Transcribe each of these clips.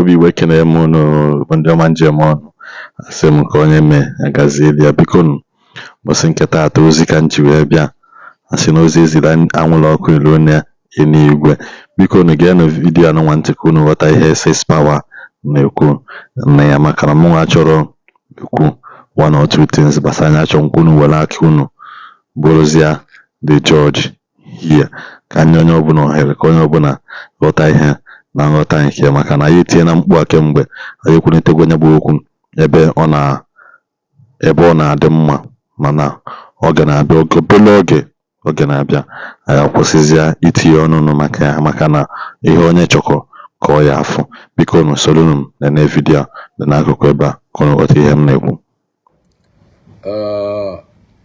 Bụ Igbo, ekene m unu bụ ndị ọma njem ọnụ. Asị m ka onye mee ya gazieli ya. Biko nụ, ụbọchị nke taata, ozi ka m ji wee bịa. Asị na ozi eziri anwụrụ ọkụ iruo na eluigwe. Biko unu geenụ video anụnwa ntị ka unu ghọta ihe SS Power na-ekwu na ya, maka na mụnwa chọrọ ikwu one or two things gbasara anya. Achọ nke unu were aka unu bụrụzia the judge here, ka nye onye ọbụla ohere ka onye ọbụla ghọta ihe na nghọta nke ya, maka na anyị etinye na mkpu a kemgbe anyị ekwunitegwo onye bụ okwu ebe ọ na ebe ọ na-adị mma, mana oge na-abịa, oge obere oge, oge na-abịa, anyị akwụsịzịa itinye ọnụnụ maka ya, maka na ihe onye chọkọ ka ọ ya afụ. Biko unu soronu m nene video a dị n'akụkụ ebe a ka unu ghọta ihe m na-ekwu.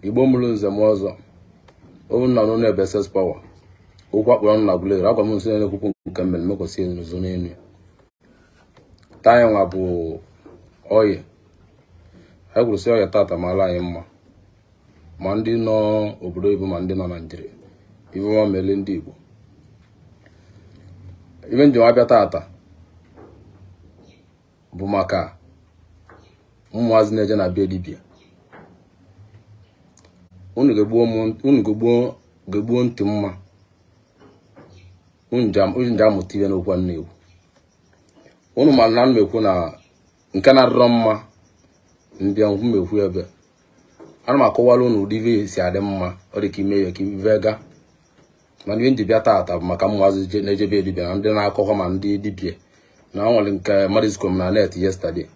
Igbo mụrụ nze m ọzọ, owu nna nụ na-ebe SS Power okwu akpọrọ nna Aguleri. Agwa m nsị na-ekwukwu nke mmere mekwesị nzuzo n'elu ya. Taa anyị nwa bụ oye, anyị kwuru sị ọya tata mara anyị mma, ma ndị nọ obodo oyibo ma ndị nọ Naijiria. Ife ọma mele ndị Igbo. Ife njem abịa tata bụ maka ụmụazị na-eje na be dibịa. Unu ga-egbuo ntị mma, unu ji amụta ihe n'okwu na-ekwu. Unu ma na m ekwu na nke na-adịrọ mma mbịa nkwu m ekwu ebe ana m akọwara unu ụdị ife si adị mma. Ọ dị ka ime ya ka ife ga. Mana ihe nji bịa taata bụ maka ụmụazị na-ejebe dibịa na ndị na-akọkọ ma ndị dibịa na ọ nwere nke mmadụ zikọ m na net yesterday.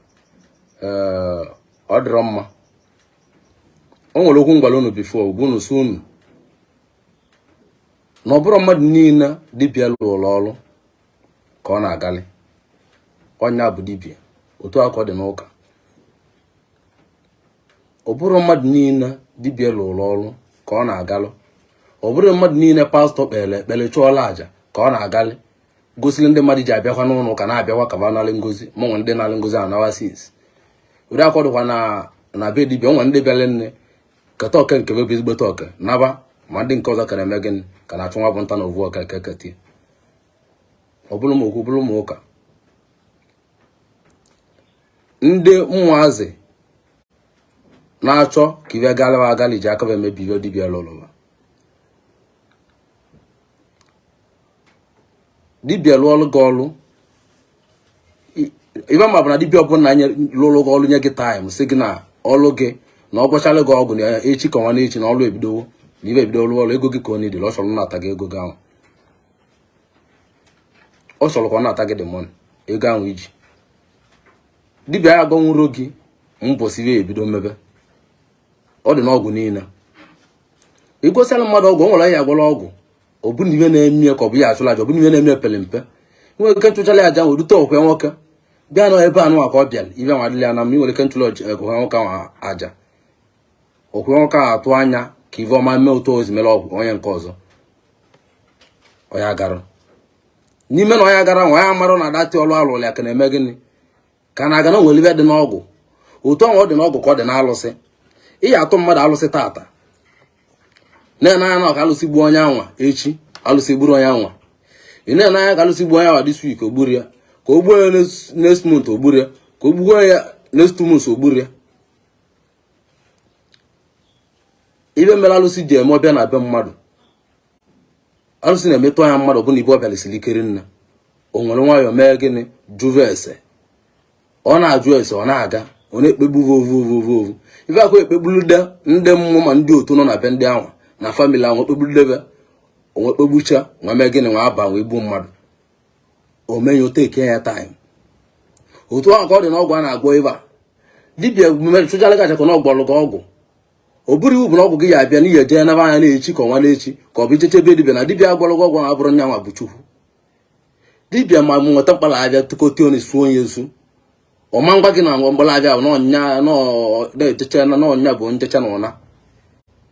Ee, ọ dịrọ mma. O nwere okwu ngwara unu before bụ unu si unu na ọ bụrụ mmadụ niile dibịa lụrụ ọrụ ka ọ na-agalị ọnya bụ dibịa. Otu aka ọ dị n'ụka. Ọ bụrụ mmadụ niile dibịa lụrụ ọrụ ka ọ na-agalụ. Ọ bụrụ mmadụ niile pastọ kpere ekpere chụọla àjà ka ọ na-agalị. Gosiri ndị mmadụ ji abịakwa n'ụlọ ụka na-abịakwa ka ba nalị ngozi ma nwe ndị nalị ngozi anawa since. Ụdị akwa dịkwa na be dibịa. Onwe ndị bịara nne keta oke nke bụ ezigbote oke naba, ma ndị nke ọzọ ka na-eme gịnị, ka na-achụ nwa bụ nta na ovu oke nke ketie. Ọ bụrụ m okwu bụrụ m ụka, ndị ụmụazị na-achọ ka ibe galaba agali ji aka emebi ibe dibịa lụrụ. Dibịa lụọlụ gị ọlụ, ibe ma bụ na dibịa ọbụla lụrụ gị ọlụ nye gị time, sị gị na ọlụ gị na ọ gwachala gị ọgwụ na echi ka nwa echi na ọlụ ebidowo, na ibe ebido ọlụ ọlụ ego gị ka ọ nidiri. Ọ chọrọ nata gị ego gị ahụ, ọ chọrọ ka ọ na-ata gị the money, ego ahụ iji. Dibịa ya agbanwuro gị mbọsị ibe ebido mmebe. Ọ dị n'ọgwụ niile igosila mmadụ ọgwụ. O nwere ya agwọrọ ọgwụ, ọ bụ na ibe na-eme ka ọ bụ ya achụla aja, ọ bụ na ibe na-eme pere mpe. Nwere ike nchụchala aja ahụ rute okwe nwoke bịa nọ ebe anụ ka ọ bịara ibe nwa adịla ya na mma. Nwere ike nchụla okwe nwoke ahụ aja, okwe nwoke ahụ atụ anya ka ive ọma mee otu ozi mere ọgwụ onye nke ọzọ ọya gara n'ime na ọya gara nwa ya mara na datị ọlụ alụrụ ya ka na-eme gịnị, ka na-aga na nwere ibe dị n'ọgwụ. Otu ọnwa ọ dị n'ọgwụ ka ọ dị n'alụsị. Ị ya atụ mmadụ alụsị tata na-ene anya na ọka alụsị gbuo onye anwa echi, alụsị gburu onye anwa. Ị na-ene anya ka alụsị gbuo onye anwa this week, o gburu ya. Ka o gbuo ya next month, o gburu ya. Ka o gbuo ya next 2 months, o gburu ya. Ibe mere alụsị ji eme ọbịa na be mmadụ, alụsị na-emetụ anya mmadụ bụ na ibe ọbịa siri ike nne. O nwere nwayọọ mee gịnị, jụva ese. Ọ na-ajụ ese, ọ na-aga, ọ na-ekpegbu vovu vovu vovu. Ife akwa ekpegbulude ndị mmụọ ma ndị otu nọ na be ndị ahụ na family ahụ ekpegbuludebe onwe kpegbucha nwa mee gịnị, nwa aba wee gbuo mmadụ. O menye o take ya time. Otu ahụ ka ọ dị n'ọgwụ a na-agwọ. Ebe a dibịa mere chụchala gị aja ka na ọgwọrọ gị ọgwụ, ọ bụrụ iwu bụ na ọgwụ gị ya abịa n'ihi eje naba anya na-echi ka ọnwa na-echi ka ọ bụ icheche ebe dibịa na dibịa agwọrọ gị ọgwụ ahụ abụrụ nyanwa bụ Chukwu. Dibịa ma nweta mkpala abịa tụkọta onye suo onye esu ọma ngwa gị na mgbala abịa bụ n'ọnya na-echeche na n'ọnya bụ nchecha na ụna,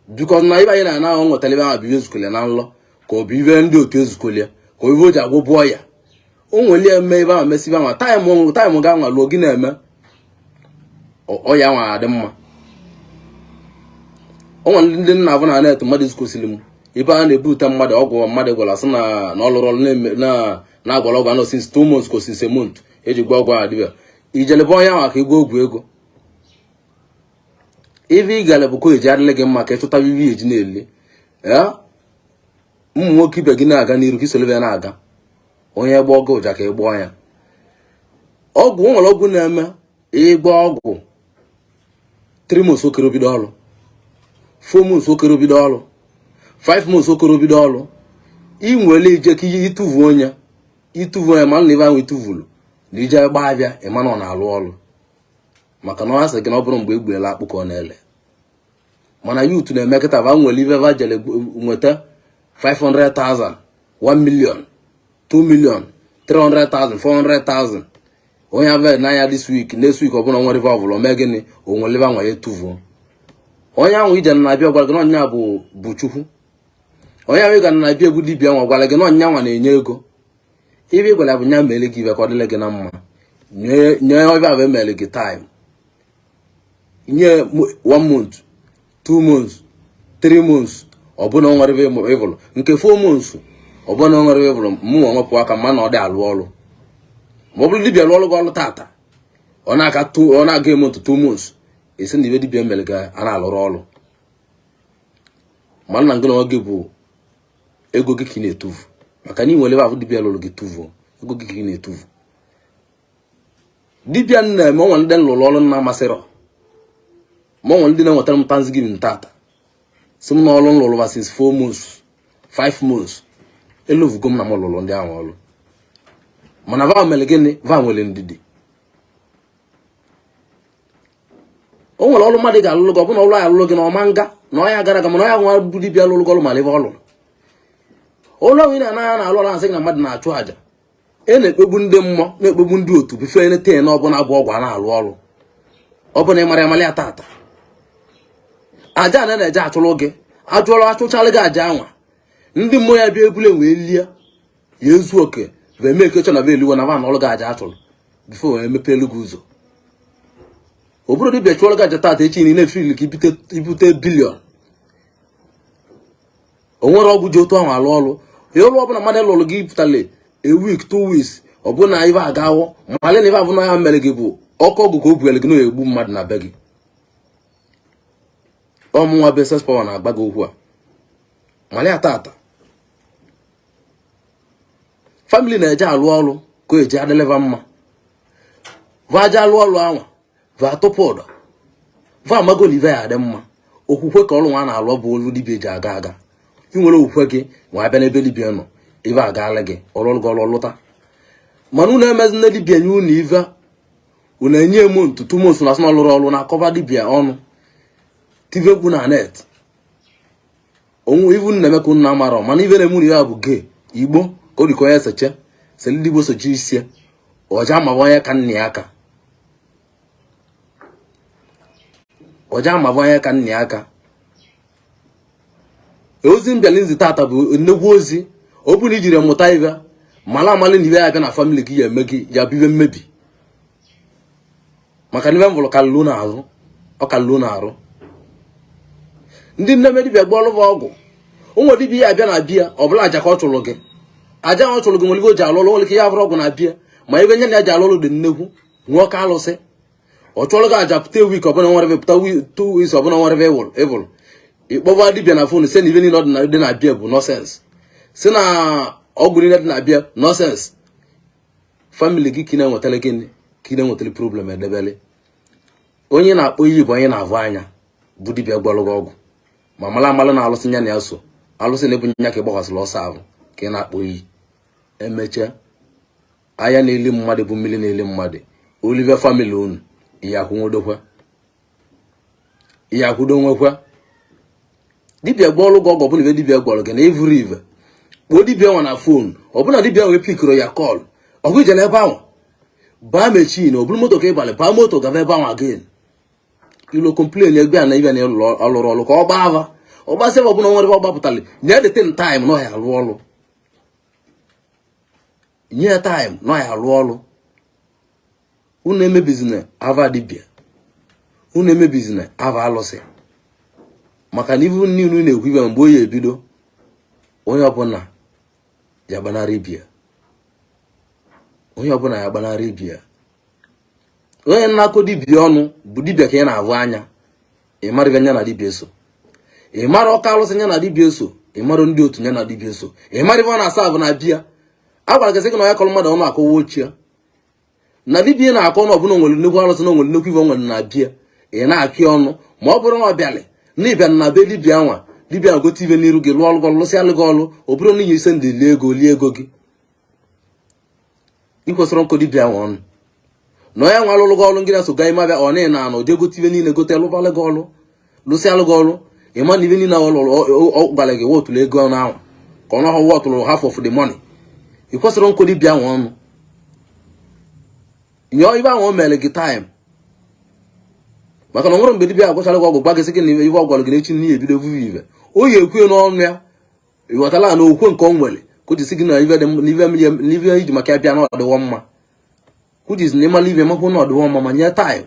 because na ibe anyị na-ana ahụ nwetara ebe ahụ bụ ibe ezukọle na nlọ, ka ọ bụ ibe ndị otu ezukọle, ka ọ ibe o ji agwụ bụọ ya. O nwere eme ebe ahụ mesibe ahụ time time ga anwa lụọ gị na-eme ọya nwa adị mma. O nwere ndị nna abụ na net mmadụ zikosiri m ebe a na-ebute mmadụ ọgwụ mmadụ gwara sị na ọ lụrụ ọrụ na-agwara ọgwụ anọ since 2 months ka since a month Eji gwa ọgwụ ahụ dibịa ijele bụ onye ahụ ka ịgwọ ọgwụ ego. Ife ị gara bụ ka eji adịla gị mma ka ịchụta ive eji na-eli ee ụmụ nwoke ibe gị na-aga n'iru ka isoro na-aga. Onye gbọọ gị ụja ka ị gbọọ ya ọgwụ. O nwere ọgwụ na-eme ịgba ọgwụ 3 months okere obido ọrụ, 4 months okere obido ọrụ, 5 months okere obido ọrụ. Ị nwere ije ka ihe ịtụvu onye ịtụvu onye ma na ive ahụ ịtụvulu na ije gba abịa ịma na ọ na-alụ ọrụ, maka na ọ asị gị na ọ bụrụ mgbe egbuela akpụ ka ọ na-ele. Mana youth na-eme kịta va nwere ive va jere nweta 500,000, 1 million, 2 million, 300,000, 400,000. Onye abịa n'anya this week, next week ọ bụla nwere ive ọbụla omee gịnị, o nwere ive anwa ya etuvuo. Onye ahụ ije na-abịa gwara gị na ọnya bụ Chukwu. Onye ahụ ị gara na-abịa egwu dibịa nwa gwara gị na ọnya nwa na-enye ego. Ibe ị gwara ya bụ nya mere gị ibe ka ọ dịrị gị na mma. Nye ọbịa bụ emere gị time, nye 1 month, 2 months, 3 months, ọ bụ na ọ nwere ive ịvụrụ nke 4 months, ọ bụ na ọ nwere ive ịvụrụ mụ nwa nwepụ aka ma na ọ dị alụ ọrụ. Ma ọ bụrụ dibịa lụọ ọrụ gị ọrụ tata, ọ na-aka ọ na-aga a month, 2 months, esi na ibe dibịa mere gị a na-alụrụ ọrụ. Ma nna gị na gị bụ ego gị ka ị na-etufu, maka na ị nwere ebe ahụ dibịa lụrụ gị tụfuo ego gị ka ị na-etufu. Dibịa na-eme onwe ndị lụrụ ọrụ nna masịrọ ma onwe ndị na-enwetara m thanksgiving tata si m na ọrụ m lụrụ since 4 months, 5 months, elovugo m na m lụrụ ndị ahụ ọrụ. Mana va mere gịnị? Va nwere ndidi. O nwere ọrụ mmadụ ga-alụlụ gị, ọ bụna ọrụ ya alụlụ gị na ọma nga na ọya gara aga, mana ọya nwa bụ dibịa lụrụ gị ọrụ mara ebe ọ lụrụ ụlọ. Ahụ ị na-anaghị na-alụ ọrụ asị gị na mmadụ na-achụ àjà e na-ekpegbu ndị mmụọ, na-ekpegbu ndị otu bife ten na ọbụla bụ ọgwụ a na-alụ ọrụ ọbụla ị mara amali ya tata. Aja a na-eje achụrụ gị ajụọla achụchala gị aja anwa, ndị mmụọ ya bịa ebule wee lie ya ezu oke eme ekecha na eliwe na va na ọrụ gị aja achụrụ before wee mepee gị ụzọ. Ọ bụrụ dibịa chụọrọ gị aja tata, echi niile na-efili ka ibute billion. O nwere ọgwụ ji otu ahụ alụ ọrụ ya. Ọrụ ọbụla mmadụ lụrụ gị pụtara a week, 2 weeks, ọ bụ na ive agawọ male na ive abụ na ya mere gị bụ ọkụ ọgwụ ka o buere gị na egbu mmadụ na be gị. Ọmụnwa bụ SS Power na-agba gị okwu a male ya tata. Family na-eje alụ ọrụ ka o eji adịleva mma, va aja alụ ọrụ anwa, va atụpụ ụdọ, va amago na ive ya adị mma. Okwukwe ka ọrụ nwa na-alụ bụ olu dibịa eji aga aga. Ị nwere okwukwe gị nwa abịa n'ebe dibịa nọ, ive agaala gị ọrụ ọrụ gị ọrụ lụta. Mana unu emezi nne dibịa nye unu ive unu enye emo ntutu months na asị na ọlụrụ ọrụ na-akọba dibịa ọnụ tive mkpu na net onwe ivu na-eme ka unu na-amarọ. Mana ive na-eme unu ya bụ gee igbo ka ọ dịka onye seche seli ndị igbo sochi isie ọja amaba onye ka nna ya aka, ọja amaba onye ka nna ya aka. Ozi mbịala nzi tata bụ nnekwu ozi. Ọ bụrụ na ijiri mụta ive mala amali na ive ya abịa na family gị ya eme gị ya bụ ive mmebi, maka na ive m vụrụ kalụlu na-arụ ọ kalụlu na-arụ. Ndị nne dibịa gba ọlụ ọgwụ onwe dibịa ya abịa na bịa ọbụla aja ka ọ chụrụ gị, aja ọ chụrụ gị nwere ive o ji alụ ọlụ, nwere ike ya bụrụ ọgwụ na bịa ma ive nye na ya ji alụ ọlụ dị nnekwu nwee ọka alụsị. Ọ chụọrọ gị aja pụta week ọbụla nwere pụta 2 weeks ọbụla nwere ịvụrụ ịkpọba dibịa na phone si na ive niile dị na bịa bụ nonsense, si na ọgwụ niile dị na bịa nonsense. Family gị ka ị na-enwetara gịnị ka ị na-enwetara problem edebele. Onye na-akpọ iyi bụ onye na-avụ anya bụ dibịa gwọrọ gị ọgwụ ma mara amala na alụsị nya na ya so alụsị na ebu nya ka ị gbakwasịrị ọsọ ahụ ka ị na-akpọ iyi. Emechaa anya na-eli mmadụ bụ mmiri na-eli mmadụ olive family unu ihe akwụnwodokwa ihe akwụdo nwekwa. Dibịa gwọọlụ gị ọgwụ ọbụla ibe dibịa gwọrọ gị na evuru ive kpọọ dibịa nwa na phone ọbụla dibịa wee pikụrụ ya call ọgụ ijele ebe ahụ baa machine ọ bụrụ moto ka ịbalị baa moto gaba ebe ahụ again ilo complain egbe a na ibe na ọlụrụ ọlụ ka ọ gbaa ava ọ gbasị ebe ọbụla nwere ebe ọ gbapụtara nye the thing time na ọ ya alụ ọlụ, nye ya time na ọ ya alụ ọlụ. Unu emebizina ava dibịa, unu emebizina ava alụsị, maka na ivu niile unu na-ekwu ibe mgbe oyi ebido onye ọbụla ya gbanarị ibia. Onye ọbụla ya gbanarị ibe ya. Onye na-akọ dibịa ọnụ bụ dibịa ka ị na-ahụ anya. Ị mara ibe nya na dibịa so, ị mara ọka alụsị nya na dibịa so, ị mara ndị otu nya na dibịa so, ị mara ibe ọ na-asa abụ na bịa. A gwara gị sị gị na onye kọrọ mmadụ ọnụ akọwa ochie na dibịa na-akọ ọnụ ọbụla nwere nnukwu alụsị na nwere nnukwu ibe nwere na bịa. Ị na-akị ọnụ ma ọ bụrụ na ọ bịalị na ịbịa na be dibịa nwa, dibịa gote ibe n'iru gị, lụọ ọrụ gị, lụsịalụ gị ọrụ, ọ bụrụ na inye ise ndị lie ego, lie ego gị. Ị kwesịrị nkụ dibịa nwa ọnụ na onye nwa alụlụ gị ọrụ, ngị na-eso gaa ime abịa ọ na ana oje gote ibe niile, gote lụbalụ gị ọrụ, lụsịalụ gị ọrụ. Ịma na ibe niile ọ lụrụ, ọ gwara gị wọtụrụ ego ọnụ ahụ ka ọ nọhọ wọtụrụ half of the money. Ị kwesịrị nkụ dibịa nwa ọnụ. Nyụọ ibe ahụ o mere gị time, maka na ọ nwere mgbe dibịa agwachala gị ọgwụ, gwa gị sị gị na ibe ọ gwara gị n'echi n'ihe ebido vuvu ibe o yi ekwe n'ọnụ ya. Ịghọtala na okwe nke ọ nwere ka o ji sị gị na ibe n'ibe iji maka ya bịa na ọdịwọ mma, which is na ịmala ibe makwa na ọdịwọ mma. Ma nye time,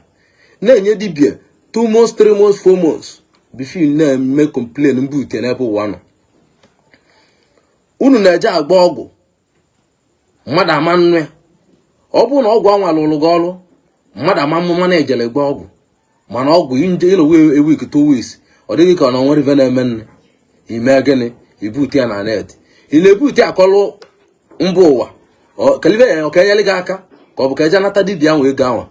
na-enye dibịa 2 months, 3 months, 4 months before ị na-eme complain mbụ ute n'ebe ụwa nọ. Unu na-eje agba ọgwụ mmadụ ama nnu ya. Ọ bụrụ na ọgwụ anwa lụrụ gị ọrụ, mmadụ ama mmụma na-ejele gba ọgwụ, mana ọgwụ nje ịnọwe a week, 2 weeks, ọ dịghị ka ọ na nwere ife na-eme nne. Ime gịnị? Ibute ya na net. Ị na-ebute akọlụ mba ụwa kalibe ya, ọ ka enyere gị aka, ka ọ bụ ka eje nata dibịa ahụ ego anwa.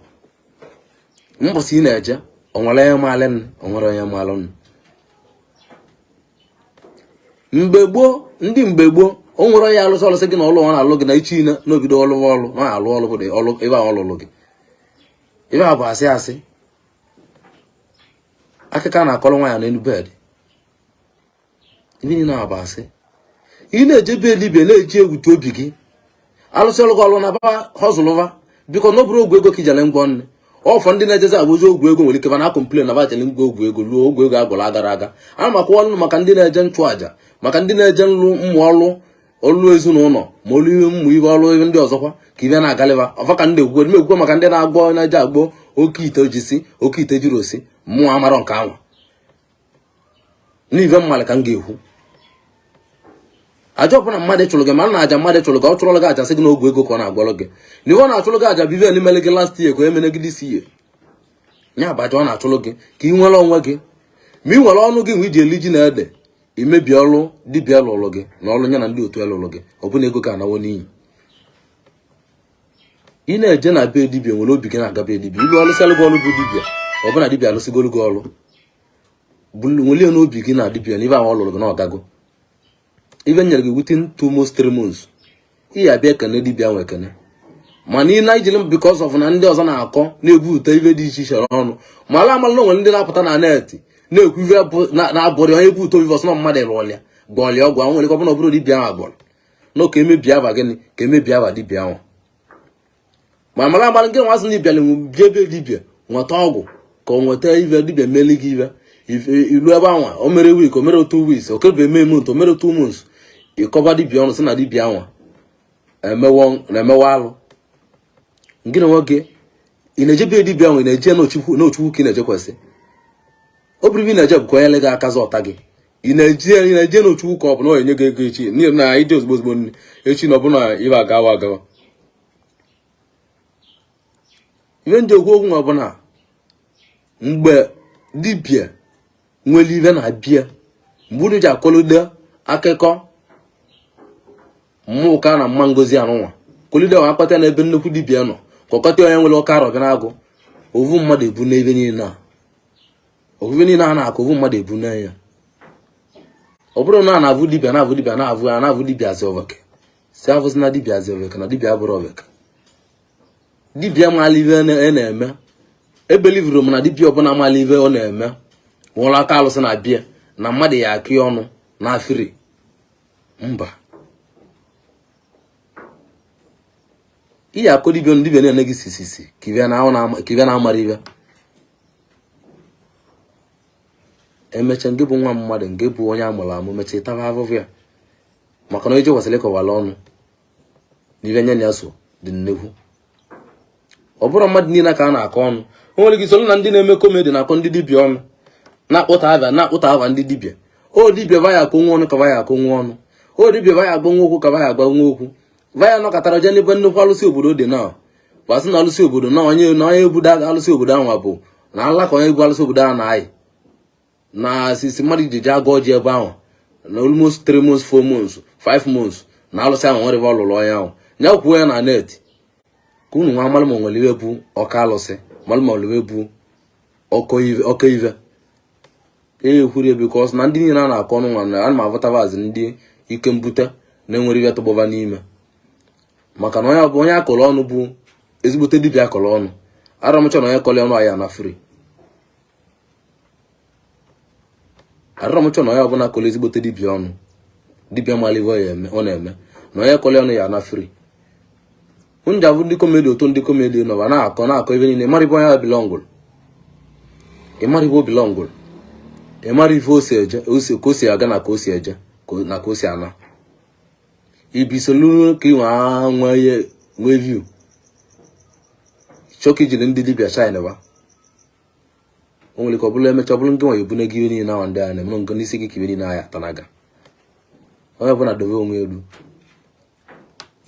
Mbọsị ị na-eje, o nwere onye maalị nne, o nwere onye maalụ nne. Mgbe gboo, ndị mgbe gboo, o nwere onye alụsị ọlụsị gị na ọlụ ọ na-alụ gị na ichi na n'obido ọlụ ọlụ na alụ ọlụ bụ ọlụ ebe ahụ ọlụlụ gị. Ebe a bụ asị asị akụkọ a na-akọrọ nwaanyị n'elu bed. Ibe niile a bụ asị. Ị na-eje be dibịa na-eji ewute obi gị alụsị ọlụ gị ọlụ na ba họzụlụva biko na ọ bụrụ ogwu ego ka ijele ngwọ nne ọfọ. Ndị na-ejezi abụzi ogwu ego nwere ike ba na complain na ba jele ngwa ogwu ego luo ogwu ego agwụrụ agara aga. A makwa ọlụ maka ndị na-eje nchụ àjà, maka ndị na-eje nlụ mmụ ọlụ ọlụ ezinụlọ, ma ọlụ ihe mmụ ibe ọlụ ihe ndị ọzọkwa ka ibe na-agalịba ọfa ka ndị ekwukwe ekwukwe maka ndị na-agbọ na-eje agbọ oke ite ojisi oke ite juru osi mmụọ amarọ nke anwa n'ive mmalị ka m ga-ekwu. Aja ọbụla mmadụ chụrụ gị, ma na aja mmadụ chụrụ gị, ọ chụrụla gị aja sị gị na ogwu ego ka ọ na-agwọrọ gị, na iwe ọ na-achụrụ gị aja bụ ive n'imele gị last year ka o emene gị this year. Ya bụ aja ọ na-achụrụ gị ka ị nwere onwe gị. Ma ị nwere ọnụ gị nwe iji eli ji na ede imebi ọrụ dibịa lụrụ gị na ọrụ ya na ndị otu lụrụ gị, ọ bụ na ego ka anawo n'iyi. Ị na-eje na be dibịa, nwere obi gị na-aga be dibịa ilu ọlụsịalụ gị ọrụ bụ dibịa, ọ bụ na dibịa alụsịgolu gị ọrụ, nwelie n'obi gị na dibịa na ibe ahụ ọ lụrụ gị na ọgago. Ibe nyere gị within 2 months, 3 months, ị ya abịa ekene dibịa nwe ekene. Mana ị na-ejiri because of na ndị ọzọ na-akọ na-ebu ụtọ ibe dị iche iche n'ọnụ, ma ala amala na onwere ndị na-apụta na net na-ekwu ife na-abụrị onye bụ ụtọ ife ọsọ na mmadụ lụọlịa gwọọlịa ọgwụ ahụ. Nwere ike ọ bụrụ na ọ bụrụ dibịa ahụ gwọrọ na ka emebie aba gịnị, ka emebie aba dibịa ahụ. Ma mara amara nke nwa sị na ịbịala bịa ebe dibịa nweta ọgwụ ka ọ nweta ive dibịa meli gị ive ilu ebe anwa, o mere week, o mere 2 weeks, o kebe eme month, o mere 2 months, ịkọba dibịa ọnụ sị na dibịa anwa na-emewa alụ. Ngị na nwoke ị na-eje be dibịa ahụ, ị na-eje n'ochukwu ka ị na-ejekwesị ọ bụrụ ibe ị na-eje bụ ka onye gị aka zọta gị. Ị na-eje n'ochukwu ka ọ bụ na ọ enye gị ego echi na ije ozugbo ozugbo nri echi na ọ bụ na ibe agawa agawa. Ibe ndị okwu okwu ọbụla mgbe dibịa nwere ibe na-abịa mgbe unu ji akọlide akụkọ mmụka na mma ngozi anụnwa kolide wa akpata na ebe nnukwu dibịa nọ ka ọkọta onye nwere ọka arọ bịa na-agụ ovu mmadụ ebu n'ebe niile a, ofufe niile a na-akụ ovu mmadụ ebu n'anya. Ọ bụrụ na a na-avụ dibịa, na-avụ dibịa, na-avụ ya, na-avụ dibịa azị oveke si avụzi na dibịa azị oveke na dibịa abụrụ oveke. Dibịa maala ife na-eme, ebelivuru m na dibịa ọbụla maala ife ọ na-eme nwụrụ aka alụsị na bịa na mmadụ ya akị ọnụ na afịrị mba. Iyi akọ dibịa ọnụ, dibịa na-ene gị sisisi ka ibe na-amara ibe emechaa. Nke bụ nwa mmadụ, nke bụ onye amụrụ amụ, mechaa ịtaba ahụhụ ya, maka na ije kwesịrị ịkọwara ọnụ na ibe nye ya so dị nnekwu. Ọ bụrụ mmadụ niile ka a na-akọ ọnụ, o nwere gị soro na ndị na-eme comedy na-akọ ndị dibịa ọnụ, na-akpụta ava, na-akpụta ava ndị dibịa. O dibịa vaya akọ nwa ọnụ ka vaya akọ nwa ọnụ. O dibịa vaya agba nwa okwu ka vaya agba nwa okwu. Va ya nọkọtara jee n'ebe nnukwu alụsị obodo dị na basị na alụsị obodo na onye na onye ebudo alụsị obodo ahụ bụ na ala ka onye ebu alụsị obodo ahụ na-ayị na sisi mmadụ ji jee agọ ọjị ebe ahụ na almost 3 months, 4 months, 5 months na alụsị ahụ nwere ọlụlụ onye ahụ ya kwuo ya na net ka unu nwa malụ ma nwere iwe bụ ọka alụsị malụ ma nwere iwe bụ ọkọ ive e kwuru because na ndị niile a na-akọ ọnụ nwa na ana m avụtabazi ndị ike mbute na-enwere ive tụgbọba n'ime maka na onye bụ onye akọrọ ọnụ bụ ezigbote dibịa akọrọ ọnụ aramụcha na onye kọrọ ọnụ anyị ana free. Aramụcha na onye ọbụla kọrọ ezigbote dibịa ọnụ, dibịa mara ive ọ na-eme, na onye kọrọ ọnụ ya ana free. Njabụ ndị comedy, otu ndị comedy nọba na-akọ na-akọ ive niile, ịmara ibe onye ya belongụrụ, ịmara ibe o belongụrụ, ịmara ife o si eje, ka o si aga na ka o si eje na ka o si ana ibisolu ka ị nwee nwee view chọọ ka ijiri ndị dibịa shine ba. O nwere ka ọ bụrụ emecha ọ bụrụ ndị nwa ebune gị iwe niile ahụ ndị a na-eme nke n'isi gị ka iwe niile ahụ atanaga. Onye ọbụla dobe onwe elu.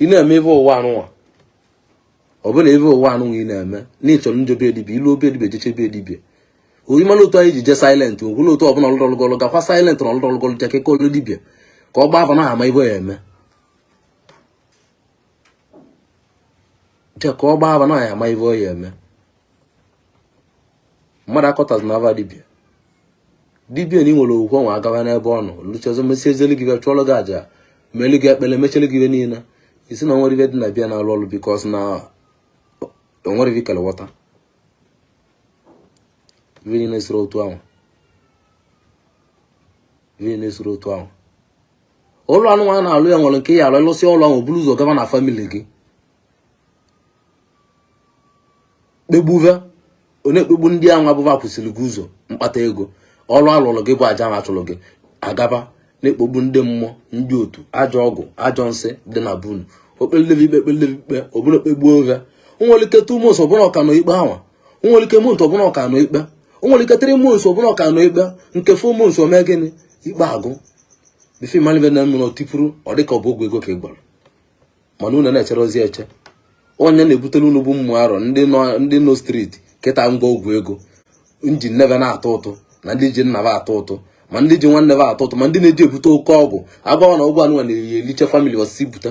Ị na-eme ife ụwa anụnwa, ọ bụla ife ụwa anụnwa ị na-eme na ị chọrọ njobe dibịa ilu obe dibịa jechebe dibịa oyi mara otu anyị ji je silent okwulu otu ọbụla ọlụrọlụgọlụ gakwa silent na ọlụrọlụgọlụ jekekọlụ dibịa ka ọ gbaa afa na ama ife ya eme je ka ọ gbaa afa na ya ama ife ọ ya eme. Mmadụ akọtazi na ava dibịa dibịa na ị nwere okwukwe nwa agawa n'ebe ọ nọ lụchazo mesiezelu gị bịa chụọrọ gị aja melu gị ekpere mechelu gị ibe niile isi na onwere ibe dị na bịa na-alụ ọrụ because na onwere ibe ikele wọta ibe niile soro otu ahụ ibe niile soro otu ahụ. Ụlọ anụ nwa na-alụ ya nwere nke ya alụ lụsị ụlọ ahụ buru ụzọ gaba na family gị kpegbuve ọ na-ekpegbu ndị ahụ abụba kwụsịrị gị ụzọ mkpata ego ọrụ alụrụ gị bụ aja ahụ achụrụ gị agaba na-ekpogbu ndị mmụọ ndị otu ajọ ọgwụ ajọ nsị dị na bunu okpeleve ikpe ekpeleve ikpe ọbụla ekpegbuo ove nwere ike 2 months ọbụla ọka nọ ikpe ahụ nwere ike month ọbụla ọka nọ ikpe nwere ike 3 months ọbụla ọka nọ ikpe nke 4 months ome gịnị ikpe agụ before malibe na mmiri tipụrụ ọ dịka ọ bụ ogwe ego ka ị gbara mana unu na-echere ozi eche onye na-ebutere unu bụ mmụ arọ ndị nọ street kịta ngwa ọgwụ ego nji nnebe na-atụ ụtụ na ndị ji nnaba atụ ụtụ ma ndị ji nwanne ba atụ ụtụ ma ndị na-eji ebute oke ọgwụ agbawa na ọgwụ anụnwa na-eyi eliche family osisi bute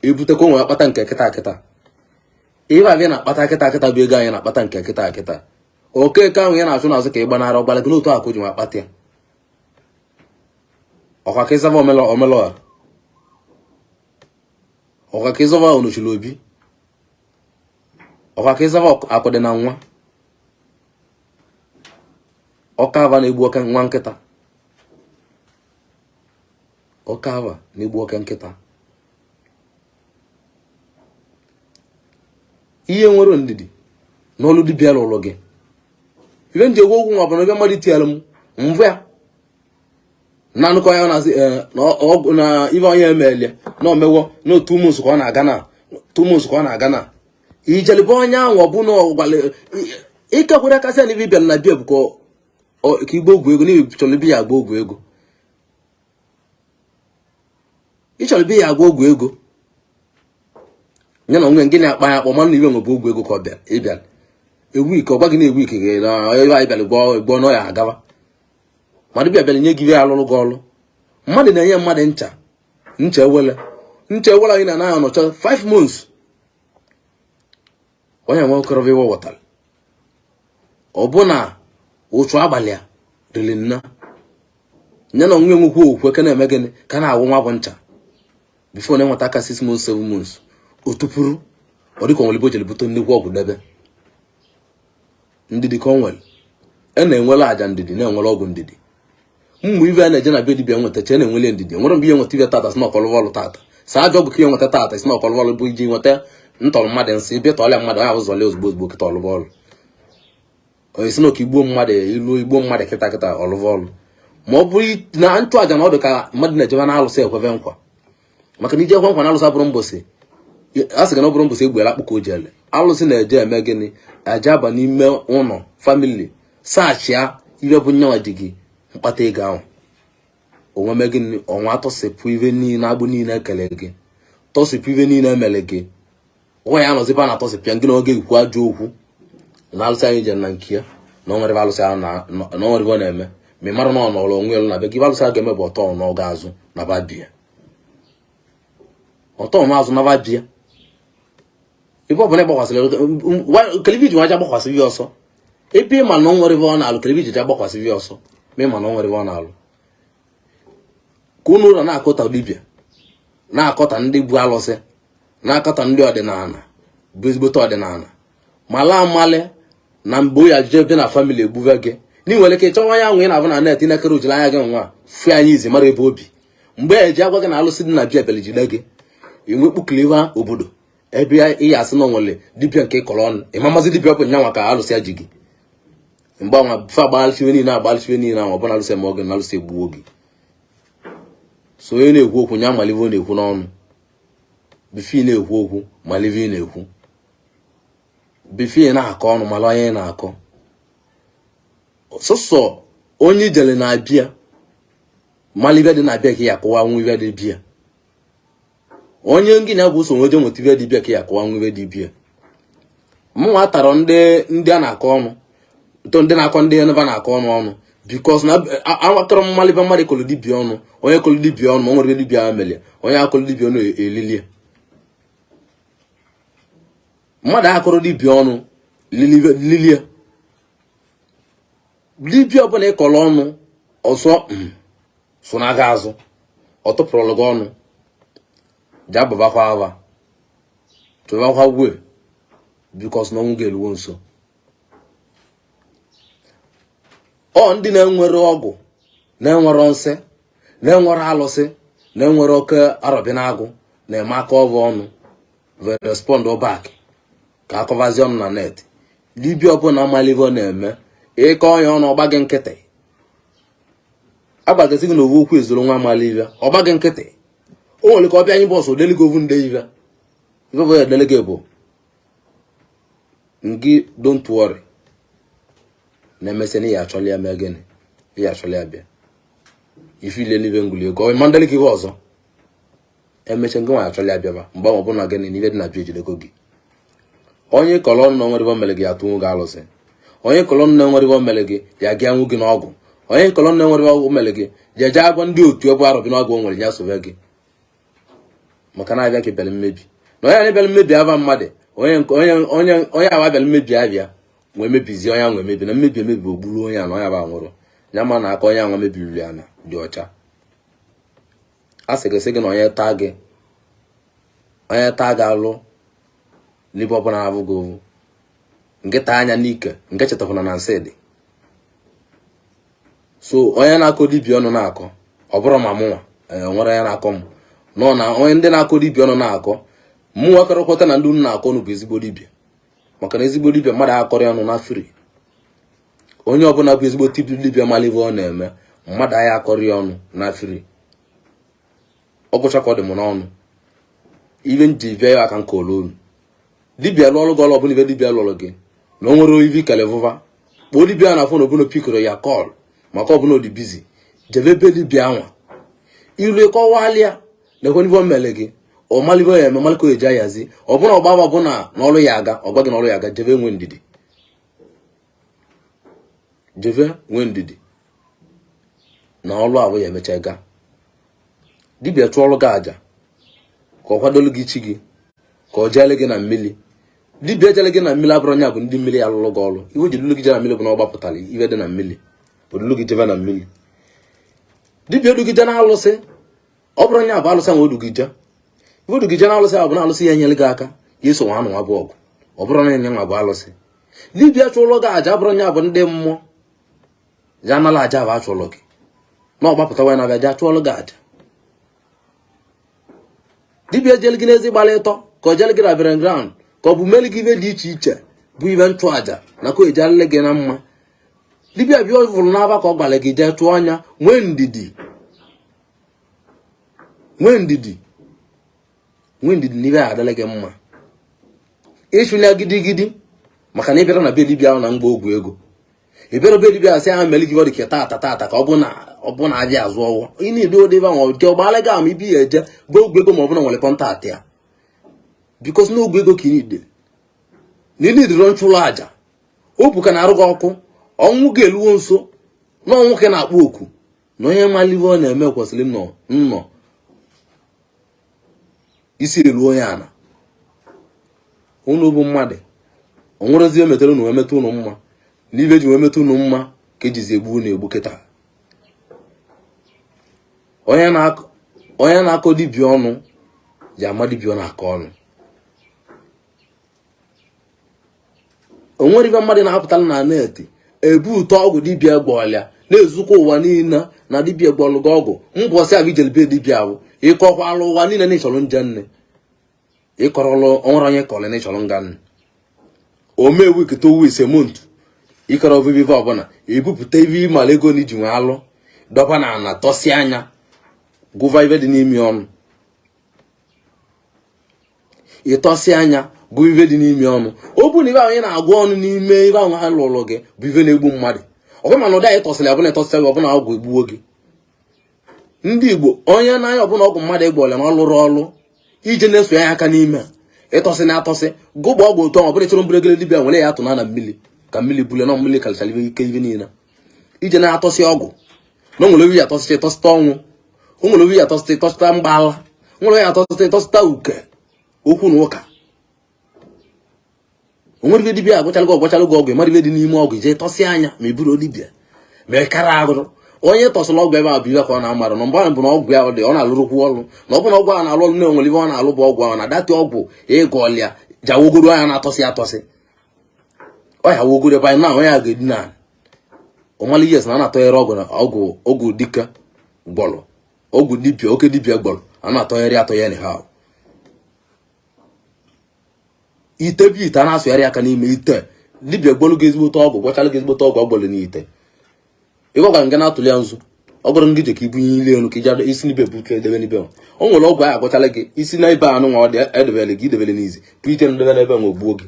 ebute ka o nwere akpata nke kịta kịta ihe abịa na-akpata kịta kịta bụ ego anyị na-akpata nke kịta kịta okeke ahụ ya na-achụ n'azụ ka ị gbanara ọgbara gị n'otu akụ ji nwa akpata ya ọkwa ka ịzaba omelọha ọkwa ka ịzaba onochiri obi ọkwa ka ịzaba akụdị na nwa ọka ava na-egbu oke nwa nkịta ọka ava na-egbu oke nkịta ihe nwere ndidi n'ọlụ dibịa lụrụ gị ibe nji egwu okwu nwa bụ na ebe mmadụ tinyere m mvụ ya na anụkọ ya na-asị na ibe onye emelie na omewo na 2 months ka ọ na-aga na 2 months ka ọ na-aga na ijelibe onye ahụ ọ bụ na ọgwale ikekwere kasị na ibe bịara na bịa bụ ka igbo ogwu ego na chọrọ ibe ya agba ogwu ego ị chọrọ ibe ya agba ogwu ego ya na onwe gị na-akpa ya akpọ mana ibe nwebụ ogwu ego ka ọ bịa ịbịa ewu ike ọ gwa gị na ewu ike gị na ebe anyị bịara gbọọ n'ọya agawa mmadụ bịa bịara nye gị ihe alụrụ gị ọlụ mmadụ na-enye mmadụ ncha ncha ewele ncha ewele anyị na-anaghị anọcha 5 months onye nwe okorobịa iwe wọtara ọ bụ na ụchụ abalị a riri nna ya na onwe nwekwu okwukwe ka na-eme gịnị ka na-awụ nwa bụ ncha before na-enweta aka 6 months 7 months o tupuru ọ dịka onwere ibe o jere bute nnukwu ọgwụ debe ndidi ka o nwere e na-enwere aja ndidi na-enwere ọgwụ ndidi mmụ ive a na-eje na be dibịa nweta chee na-enwele ndidi nwere mgbe ihe nweta ive tata si na ọkọlụvọlụ ọlụ tata saa ajọ ọgwụ ka ihe nweta tata si na ọkọlụvọlụ ọlụ bụ iji nweta ntọrọ mmadụ nsị bịa tọọlịa mmadụ onye ahụ zọlị ozugbo ozugbo kịta ọlụvọ ọlụ onye si na oke igbuo mmadụ ilu igbuo mmadụ kịta kịta ọlụvọ ọlụ ma ọ bụrụ na nchụ aja na ọ dị ka mmadụ na-ejebe na alụsị ekwebe nkwa maka na ije ekwe nkwa na alụsị abụrụ mbọsị a sị gị na ọ bụrụ mbọsị egbuela akpụ ka o jele alụsị na-eje eme gịnị aja aba n'ime ụlọ family sachịa ibe bụ nyanwa ji gị mkpata ego ahụ onwe mee gịnị ọnwa atọsịpụ ibe niile agbụ niile ekele gị Tọsịpụ ive niile emere gị. Nwa ya anọziba na tọsịpụ ya gị na oge ekwu ajọ okwu na alụsị anyị jere na nke ya na o nwere alụsị ahụ na o nwere ọ na-eme, ma ị mara na ọ nọrọ onwe elu na be gị. Alụsị a ga-eme bụ ọtọ n'ọga azụ na ba bịa, ọtọ azụ na ba bịa. Ebe ọ bụla ịgbakwasịrị keliviji nwa aja gbakwasịrị ya ọsọ, ebe ị ma na o nwere ebe ọ na-alụ, keliviji ji agbakwasịrị ya ọsọ, ma ị ma na o nwere ebe ọ na-alụ. Ka unu ụlọ na-akọta dibịa, na-akọta ndị bụ alụsị, na-akọta ndị ọdịnala bụ ezigbote ọdịnala, ma laa amalị na mgbe oyi ajụjụ bịa na family egbuve gị na ị nwere ike ịchọwa ya nwe ị na-abụ na net inekere ojiri anya gị nwa fụ anya izi mara ebe obi. Mgbe eji agwa gị na alụsị dị na bịa bịara jide gị, inwe kpukiliwa obodo ebe ị ya asị na onwere dibịa nke kọrọ ọnụ, ịma mazi dibịa bụ nyanwa ka alụsị ya ji gị. Mgbe anwa fe agbalịsiwe niile, agbalịsiwe niile ahụ, ọbụna alụsị ma oge na alụsị egbuo gị. So onye na-ekwu okwu nya malive ọ na-ekwu n'ọnụ. Before ị na-ekwu okwu, malive ị na-ekwu. Before ị na-akọ ọnụ, mara onye ị na-akọ. Sọsọ onye ijele na-abịa malive dị na-abịa ka ya akọwa nwa ive dị bịa. Onye ngị na bụ so nweje nweta ive dị bịa ka ya akọwa nwa ive dị bịa. Mụnwa tara ndị a na-akọ ọnụ ntọ, ndị na-akọ ndị ebe na-akọ ọnụ ọnụ, because na akọrọ mmalibe mmadụ kọlụ dibịa ọnụ. Onye kọlụ dibịa ọnụ, ma o nwere dibịa melie, onye akọlụ dibịa ọnụ elilie. Mmadụ akọrọ dibịa ọnụ lilie. Dibịa ọbụla ịkọrọ ọnụ ọzọ so na-aga azụ, ọ tụpụrụ gị ọnụ, ji ababakwa ava chọbakwa wee, because na ọnwụ ga-eluwo nso. Ọ ndị na-enwere ọgwụ, na-enwere nsị, na-enwere alụsị, na-enwere oke arọbịnagụ na-eme aka ọvụ ọnụ respond back ka akọvazi ọnụ na net. Dibịa ọbụla malive ọ na-eme, ịkọ ya ọnụ ọgba gị nkịtị. Agbagasị gị na owu okwu ezoro nwa malive ọgba gị nkịtị. O nwere ka ọ bịa anyị bọsụ odeligo ovu nde ive ife bụ edele gị bụ ngị, don't worry, na-emesị na ya achọla ya mee gịnị, ya achọla ya bịa ife ile n'ibe ngwuli ego ma ndele gị ife ọzọ emecha ngị nwa achọla ya bịaba. Mgbe ọ bụla gịnị n'ife dị na bịa ejidego gị. Onye kọrọ ọnụ na nwere ife mere gị atụnwu gị alụsị. Onye kọrọ ọnụ na nwere ife mere gị ya gị anwụ gị n'ọgwụ. Onye kọrọ ọnụ na nwere ife mere gị jeje agwa ndị otu ebe arọbi n'ọgwụ o nwere ya sobe gị, maka na abịa ka bịara mmebi na onye na-ebịara mmebi aba mmadụ, onye awa bịara mmebi abịa nwee mebizie onye ahụ emebi na mmebi emebi ogburu onye a na onye aba nwụrụ ya, ma na aka onye ahụ mebiriri ya na dị ọcha. A sị gị sị gị na onye taa gị, onye taa gị alụ n'ibe ọbụla na-abụ gị ovu nke taa anya n'ike nke chetakwana na nsị dị. So onye na-akọ dibịa ọnụ na-akọ, ọ bụrụ ma mụnwa nwere onye na-akọ m nọ na onye ndị na-akọ dibịa ọnụ na-akọ mụnwa kọrọkwata na ndị unu na-akọ ọnụ bụ ezigbo dibịa, maka na ezigbo dibịa mmadụ akọrọ ọnụ na free. Onye ọbụla bụ ezigbo dibịa mara ife ọ na-eme, mmadụ anyị akọrọ ya ọnụ na free. Ọ gụcha ka ọ dị m n'ọnụ ibe m ji bịa ya aka nke olu. Dibịa lụọrụ gị ọrụ ọbụla, ibe dibịa lụrụ gị na o nwere ive ikele vụva, kpọọ dibịa na phone ọbụla pikoro ya call, maka ọbụla ọ dị busy, jebe ebe dibịa anwa ilu kọwalịa na ekwe ife o mere gị, ọ malive ya eme malika eji ayazi ọbụna ọgbaba bụ na n'ọrụ ya aga, ọ gwa gị n'ọrụ ya aga. Jebe nwe ndidi, jebe nwe ndidi na ọrụ ahụ ya emecha ga. Dibịa chụọrụ gị aja ka ọ kwadolu gị chi gị, ka ọ jeele gị na mmiri. Dibịa jele gị na mmiri abụrụ nya bụ ndị mmiri alụlụ gị ọrụ. Iwe ji dulu gị jee na mmiri bụ na ọ gbapụtara iwe dị na mmiri, odulu gị jebe na mmiri. Dibịa edu gị jee na alụsị, ọ bụrụ nya bụ alụsị ahụ odu gị jee. Iwe odu gị jee na alụsị ahụ bụ na alụsị ya enyere gị aka ya eso nwa anụ nwa bụ ọgụ, ọ bụrụ na enye nwa bụ alụsị. Dibịa chụlụ gị aja abụrụ nya bụ ndị mmụọ ja anala aja ahụ achụlụ gị na ọ gbapụtawa ya na-abịa ja chụọlụ gị aja. Dibịa jele gị n'ezi gbara ịtọ ka ọ jele gị na burial ground, ka ọ bụ meli gị ibe dị iche iche bụ ibe nchụ aja na ka o eji alịlị gị na mma. Dibịa bịa ọ vụrụ n'aba ka ọ gwara gị jee chụọ anya, nwee ndidi, nwee ndidi, nwee ndidi na ibe ya adịla gị mma. Ịchụnya gidigidi maka na ị bịara na be dibịa ahụ na mgba ogwu ego, Ị bịara be dibịa asị ahụ mere gị dị ka tata tata ka ọ bụ na ọ bụ na abịa azụ ọwụ ị na-edo ebe ahụ jee ọgbala gị ama ibi ya eje bụ ogwe ego ma ọ bụ na nwere contact ya, because na ogwe ego ka ị nide na ị nidiro nchụlụ aja obu ka na-arụ gị ọkụ ọnwụ ga-eluwo nso na ọnwụ ka na-akpọ oku na onye malive ọ na-eme kwesịrị nnọ nnọ isi elu onye ana unu bụ mmadụ o nwerezi emetere unu emeta unu mma na ibe ji wee meta unu mma ka ejizi egbu unu egbu kịta. Onye na-akọ dibịa ọnụ ji ama dibịa ọ na-akọ ọnụ. O nwere ibe mmadụ na-apụtara na net ebu ụtọ ọgwụ dibịa gwọọlịa na-ezukwa ụwa niile na dibịa gwọọlụ gị ọgwụ mbọsị ahụ ijele be dibịa ahụ ịkọkwala ụwa niile na ịchọrọ nje nne ịkọrọlụ onwere onye kọrọ na ịchọrọ nga nne ome week, 2 weeks, a month, ịkọrọ ovivi ife ọbụla ebupụta ife ịmala ego na iji nwee alụ dọba na ana tọsịa anya gụva ife dị n'ime ọnụ ịtọsị anya gụọ ife dị n'ime ọnụ. Ọ bụ na ife ahụ ị na-agụ ọnụ n'ime ife ahụ ha lụrụ gị bụ ife na-egbu mmadụ ọkwa mana ụdị anyị tọsịrị ọbụla ịtọsịa gị ọbụla ọgwụ egbuo gị. Ndị Igbo onye n'anya ọbụla ọgwụ mmadụ ịgba na ọ lụrụ ọlụ ije na-eso ya aka n'ime ịtọsị na atọsị gụgba ọgwụ otu ahụ ọbụla ịchọrọ mbụregere dibịa nwere ya atụ na mmiri ka mmiri bule na mmiri kalịchara ife ike ife niile ije na-atọsị ọgwụ na o nwere obi ya atọsịcha ịtọsịta ọnwụ o nwere obi ya atọsịta ịtọsịta mgbala nwere ya atọsịta ịtọsịta uke okwu na ụka. O nwere ife dibịa agwachalụ gị ọgwachalụ gị ọgwụ ịmara ife dị n'ime ọgwụ ije tọsị anya ma ị bụrụ dibịa ma ị kara agụrụ onye tọsịrị ọgwụ ebe a bụ ibe ka ọ na-amara na mgbe ahụ bụ na ọgwụ ya dị ọ na-alụrụkwu ọrụ na ọ bụ na ọgwụ ahụ na-alụ ọrụ na enwere ife ọ na-alụ bụ ọgwụ ahụ na datị ọgwụ ịgọlịa jawogoro anya na-atọsị atọsị ọ ya wogoro ebe anyị na onye a ga-edina ọmala yes na a na-atọghere ọgwụ na ọgwụ ọgwụ dike gwọrọ ọgwụ dibịa oke dibịa gwọrọ a na-atọgharị atọgharị ha ite bụ ite a na-asụgharị aka n'ime ite dibịa gwọrọ gị ezigbote ọgwụ gwọchala gị ezigbote ọgwụ ọ gwọrọ n'ite ịgwa gwara nga na-atụli ya nzu ọ gwara ngị je ka ibunye ili elu ka iji isi n'ibe bute edebe n'ibe o nwere ọgwụ ahụ agwọchala gị isi na ibe anụ nwa ọ dị edebele gị idebele n'izi bụ ite ndebe n'ebe nwe gbuo gị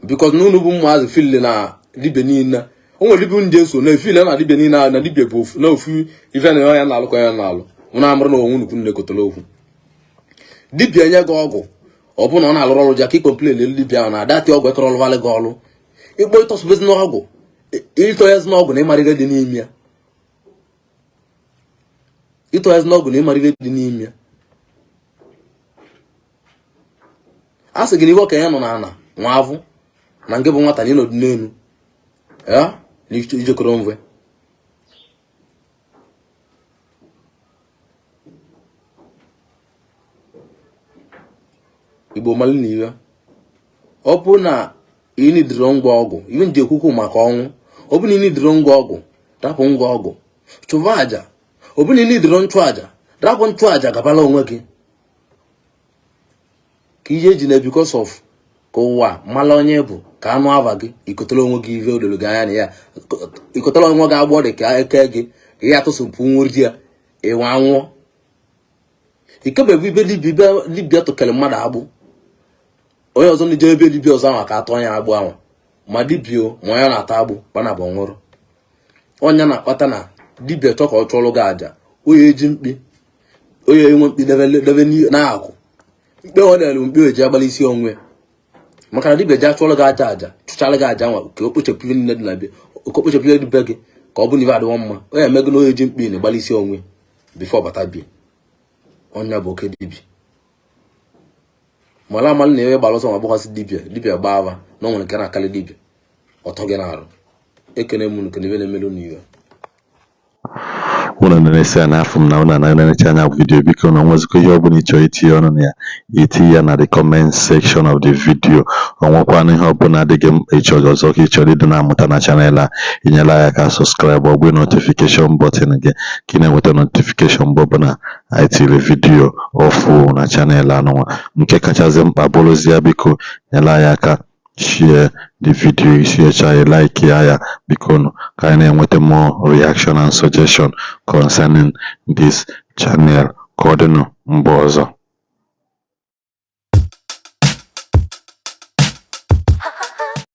because na unu bụ ụmụazị feel na dibịa niile o nwere dibịa ndị eso na efeel na dibịa niile na dibịa bụ ofu na ofu ife na ya na-alụ ka ya na-alụ mụ na amụrụ na onwe nnukwu nne kotara okwu dibịa nye gị ọgwụ ọ bụ na ọ na-alụrụ ọrụ ja ka ị complain elu dibịa ahụ na adatị ọgwụ ekọrọ ọlụvalị gị ọlụ ịkpọ ịtọsụbezi n'ọgwụ ịtọnyezi n'ọgwụ na ịmara ife dị n'ime ya ịtọnyezi n'ọgwụ na ịmara ife dị n'ime ya a sị gị na ihe okenye nọ n'ala nwa avụ na nke bụ nwata na ịnọdụ n'elu ya na ijekọrọ mve Igbo malụ na iwe ọ bụ na ị nidiro ngwa ọgwụ iwe nji ekwukwu maka ọnwụ ọ bụ na ị nidiro ngwa ọgwụ rapụ ngwa ọgwụ chụba aja ọ bụ na ị nidiro nchụ aja rapụ nchụ aja gabala onwe gị ka ihe eji na because of ka ụwa mala onye bụ ka anụ ava gị ikotara onwe gị ive odolo gị anya na ya ikotara onwe gị agbọ dị ka eke gị ka ihe atụsụpụ nwuri ya ịwa anwụọ ikebebu ibe dibịa tụkere mmadụ agbụ onye ọzọ ndị ebe dibịa ọzọ ahụ ka atọ ya agbụ ahụ ma dibịa ma onye na-ata agbụ kpana bụ nwụrụ onye na-akpata na dibịa chọ ka ọ chụọrọ gị aja onye eji mkpi onye enwe mkpi debe n'akụ mkpi ọ dere mkpi eji agbalị isi onwe maka na dibịa ji achụọrọ gị aja aja chụchara gị aja nwa ka o kpochapụ ihe niile dị na be ka o kpochapụ ihe dị be gị ka ọ bụ na ibe adịwọ mma onye emego na onye ji mkpi na-agbalị isi onwe before bata bie onye bụ oke dibịa mara amalị na ebe gbara ọsọ ma gbakwasị dibịa dibịa gbaa ava na o nwere nke na-akarị dibịa ọtọ gị na-arụ ekene m unu kene ebe na-emelu unu iwe. Unu na-esi ya n'afọ m na unu na-enecha anya video. Biko na onwezikwa ihe ọbụla ị chọrọ itinye ọnụ na ya itinye ya na the comment section of the video. Onwekwana ihe ọbụla adịghị mkpa ị chọrọ ọzọ ka ị chọrọ ịdị na-amụta na channel a inyela ya aka subscribe ọ bụ notification button gị ka ị na-enweta notification mgbe ọbụla anyị tiri video ọfụ na channel anụnwa. Nke kachasị mkpa bụrụzie biko nyere anyị aka share the video isharecha ya like ya ya biko nụ ka anyị na-enweta more reaction and suggestion concerning this channel. Ka ọ dịnụ mgbe ọzọ.